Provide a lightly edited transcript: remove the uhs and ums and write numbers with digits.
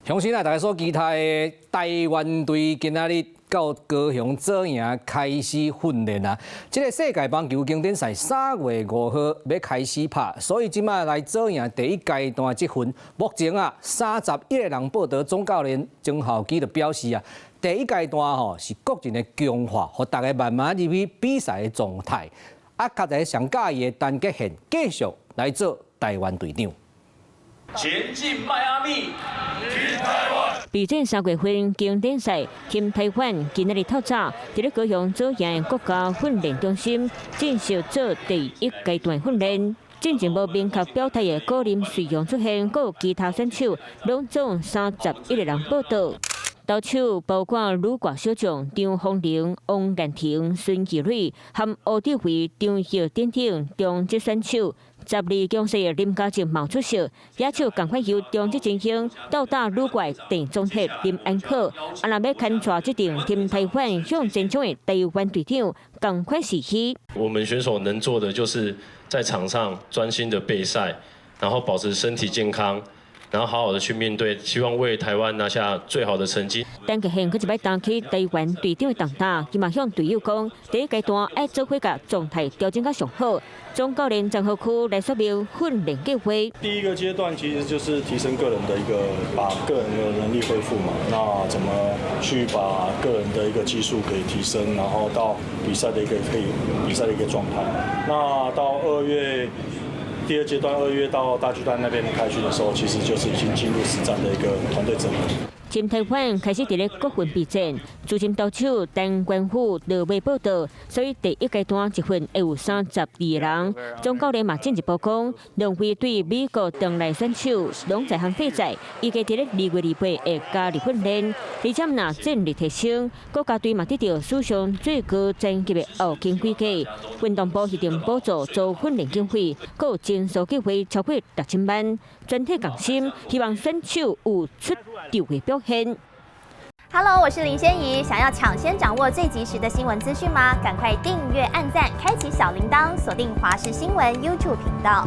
鄉親啊，大家所期待的台灣隊今仔日到高雄左營開始訓練啊！這个世界棒球經典賽3月5號欲開始拍，所以這擺來左營第一階段集訓，目前啊31個人報到，總教練曾孝基就表示啊，第一階段吼是個人的強化，予大家慢慢入去比賽的狀態。啊，較在上佮意的陳傑憲繼續來做台灣隊長。前進邁阿密，台灣。備戰3月份經典賽，金台灣今仔日透早，佇咧高雄左營國家訓練中心進行做第一階段訓練。進前無明確表態的高林瑞陽出現，閣有其他選手，攏總31個人報到。投手包括旅外小將張豐齡、王彥廷、孫繼磊和吳哲輝、張燮等等中職選手。12強勢的林家正嘛出席，野手仝款由中職前鋒到達旅外鄭宗哲、林安可，啊若欲牽帶這陣挺台灣向前衝的台灣隊長，仝款士氣。我們選手能做的就是在場上專心的備賽，然後保持身體健康，然後好好的去面對，希望為台灣拿下最好的成績。陳傑憲閣一擺擔起台灣隊長的重擔，伊嘛向隊友講，第一階段愛做伙共狀態調整甲上好。總教練張和區來說明訓練計劃。第一個階段其實就是提升個人的一個，把個人的能力恢復嘛。那怎麼去把個人的一個技術可以提升，然後到比賽的一個可以比賽的一個狀態。那到2月。第二階段2月到大巨蛋那邊開訓的時候，其實就是已經進入實戰的一個團隊整合。金台灣開始佇咧國訓備戰，資深投手陳冠虎落未報到，所以第一階段集訓會有32個人。總教練嘛進一步講，兩位對美國轉來選手攏在行備賽，預計佇咧2月28會加入訓練。而且若戰力提升，國家隊嘛得著史上最高層級的後勤規格。運動部一定補助做訓練經費，閣有增數計劃超過6000萬，全體共心，希望選手有出眾的表現。 Hello，我是林仙怡。想要搶先掌握最及時的新聞資訊嗎？趕快訂閱、按讚、開啟小鈴鐺，鎖定華視新聞 YouTube 頻道。